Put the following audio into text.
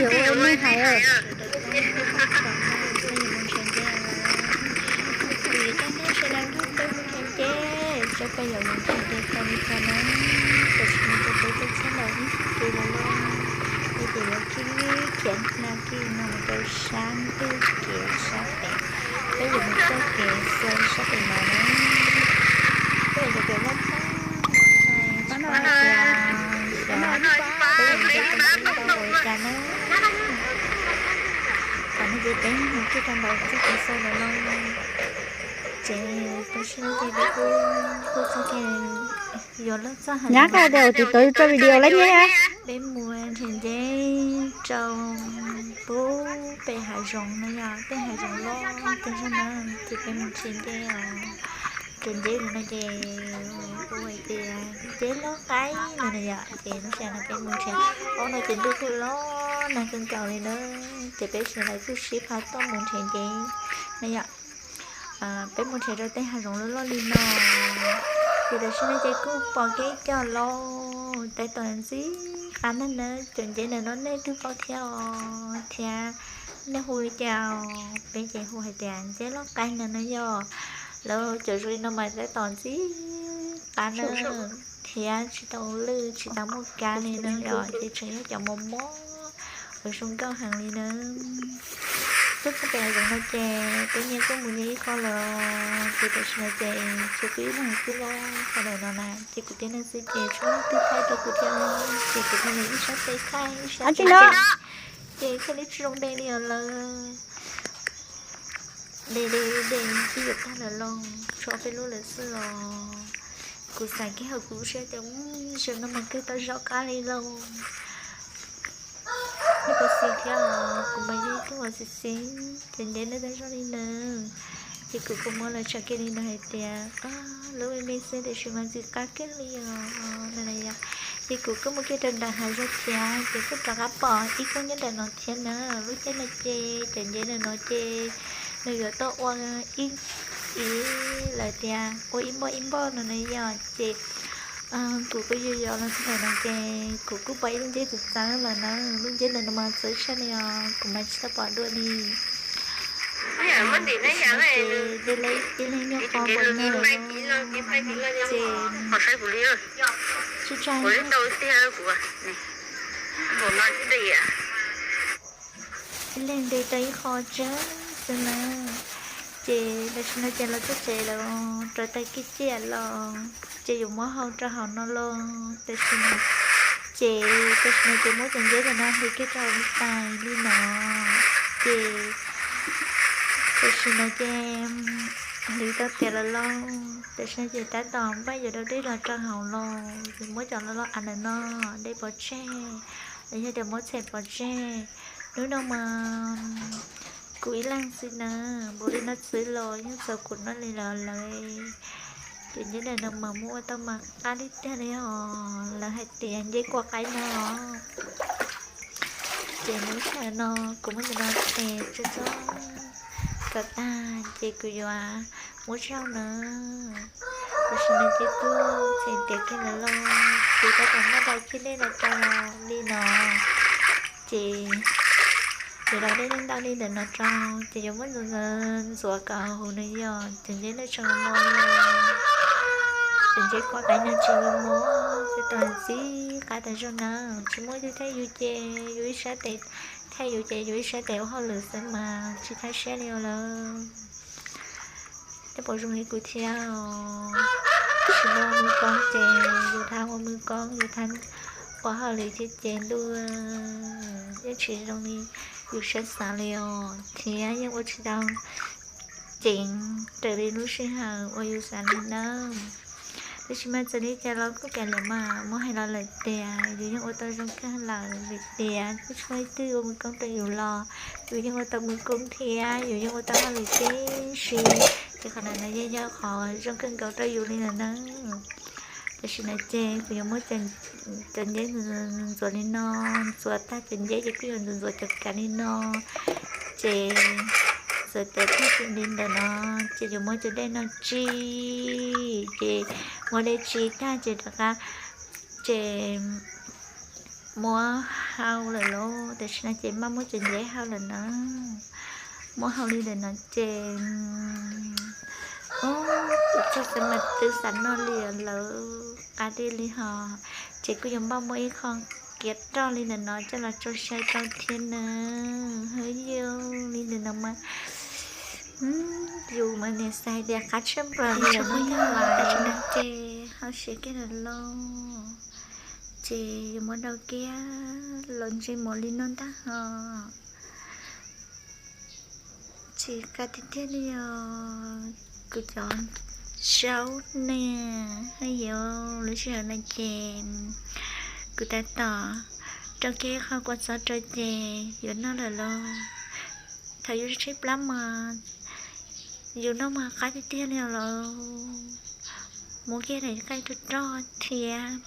Yuav ua nej hais. Kuv yuav coj nej sawv daws nrog peb mus nrhiav nceb, saib peb yuav mus nrhiav nceb tau li cas na. Tam sim no ces peb twb txog ntawm ib tug kev lawm lauj, peb ces yuav khiav khiav khiav no mus rau sab ntug kev sab pem, peb yuav mus taug kev xwb sab pem no na. Peb yuav cov kev loj tag npaum li no, tsis paub hais tias xyov peb yuav mus rau tau ua li cas na. Thaum no ces peb mus kiag rau ntawm txoj kev xaus lawm lauj, ces tam sim no ces peb kuj txog kev yuav luag txog heev. Nyab, koj tias ua tsis tau tso video lawm nyab. Peb mus nrhiav nceb rau pub pem hav zoov no yom, tej hav zoov loj tag zog na, ces peb mus nrhiav nceb os. Cov nceb no ces ua hais tias nceb loj qaib no na yom, ces lub sij hawm no peb mus nrhiav. Ob no ces ntuj kuj los nag kawg nkaus li na, ces peb sawv daws kuj sib pab tuaj mus nrhiav nceb na yom. Peb mus nrhiav rau tej hav zoov loj loj li no, ces tam sim no ces kuj pom kiag ib co lauj, tais tom ntxim qab ntag na. Cov nceb ntawm no nej twb paub thiab os, thiab nej hu li cas? Peb ces hu hais tias nceb loj qaib no na yom. Lawv cov zoo li no mas tais tom ntxim qab na, thiab tsis tau lwj tsis tau muaj kab li na yom, ces tseem yog cov mos mos uas zoo nkauj heev li na. Tuaj txog pem hav zoov no ces peb nyias kuj mus nyias ib qho lawm, ces tam sim no ces tshuav kuv ib leeg xwb lauj. Qhov ntawm no na ces kuv tib leeg xwb ces tsis muaj leej twg thaij rau kuv thiab, ces kuv thiaj li ib sab tes thaij ib sab tes, ces thiaj li tsis zoo de li os lawm. De de de twb yuav tag lawm lauj, tshuav ob peb lub lawm xwb os. Kuv xav kiag hauv kuv lub siab tias, zaum no mas kawg tau zaum qab li lauj. Nej puas xis thiab os? Kuv mas yog ib tug uas xis xis cov nceb nej tau zoo li no, ces kuv kuj muab lawv tshaj kiag li no hais tias lub me me xwb tiam sis mas ntxim qab kiag li os no na yom. Ces kuv kuj mus kiag rau nram hav zoov thiab, ces kuj rov qab pom ib khub nyob nram no thiab na. Lub caij no ces cov nceb ntawm no ces nws yuav tuaj ua ib, ib, lawv tias ua ib npoj ib npoj no na yom. Ces kuv kuj yos yos los txog ntawm no ces kuv kuj pom ib lub nceb txawv txawv lawm na. Lub nceb ntawm no mas txawv tshaj li os, kuv mas tsis tau pom dua li. Ces de leb ib leeg nyob qhov npua na, ces tsis tsa ib leeg de tau ib qho tsawg xwb na. Ces tam sim no ces los txog tsev lawm, rau tag kiag ciaj los ces yuav muab hau rau hauv no los tam sim no. Ces tam sim no ces muab cov nceb ntawm no hliv kiag rau hauv tais li no. Ces tam sim no ces hliv tau tiav lawm lauj, tam sim no ces tab tom npaj yuav rau dej los rau hauv los, yuav muab cov loj loj av ntawm no de pov tseg, los yog tias muab txhem pov tseg. Hnub no mas kuv ib leeg xwb na, npaum li no xwb los yeej txaus kuv noj li lawm lauj. Ces nceb ntawm no mas muab ua tau mas qab li tiag li os, lawv hais tias nceb kua qaib no. Ces lub sij hawm no kuv muab cov no tes tsuj tsuag kom tag ces kuv yuav muab tsau na. Tam sim no ces kuj txhem tiav kiag lawm lauj, ces tab tom npaj da kiag dej los rau li no. Ces yuav da dej ntau li ntawm no rau, ces yuav muab ntxuav kom huv no yog cov nceb no tseem mos mos li. Cov nceb kua qaib no tseem mos mos, ces tab tom ntxim qab tas zog na. Tsis muaj ib tug thaij yus ces yus ib sab tes, thaij yus ces yus ib sab tes ua hauj lwm xwb mas tsis thaj siab li os lawm. Tej pom zoo li kuv thiab os, tsis muaj ua mws koob ces yus thab ua mws koob, yus thab ua hauj lwm thiab ces ntuj, yeej tsis zoo li yus siab xav li os, thiab yeej ua tsis tau ceev raws li lub sij hawm uas yus xav li nawb. Tab sis mas txawm li cas los kuj kav liam mas muab hais los lawm tias yus yeej ua tau zoo kawg lawm vim tias kuj tsis muaj leej twg ua mws koob rau yus los yus yeej ua tau mws koob thiab yus yeej ua tau hauj lwm tib si. Ces qhov ntawm no yeej yog qhov zoo kawg nkaus rau yus li ntawm na. Tam sim no ces kuv yuav muab cov nceb ntxuav li no, ntxuav tag cov nceb ces kuj yuav ntxuav ntxuav cov kav li no. Ces ntxuav cov tag li ntawm no, ces yuav muab cov dej no tsis, ces muab dej tsis tag ces rov qab, ces Muab hau lawm lauj, tam sim no ces maj muab cov nceb hau lawm na. Muab hau li ntawm no ces, ub, kuv tsis xav mas twb xav noj li lawm, qab tiag li hos. Ces kuj yuav npaj muab ib qho kiav roj li ntawm no coj los tso saw rau thiab na. Hawb yau, li ntawm no mas yus mas nim xav hais tias qab tshaj plaws li lawm no. Tam sim no ces hau siav kiag lawm lauj, ces yuav muab rau kiag los ntsej muag li no ntag hos. Tsis qab tiag tiag li os kuv cov saub ne. Hawb yau, lub sij hawm no ces kuv tab tom rau kiag qho kua txob rau ces yuav noj lawm lauj. Thaum yus tshaib plab mas yus noj mas qab tiag tiag li os lauj. Muab kiag daim nqaij rau roj thiab.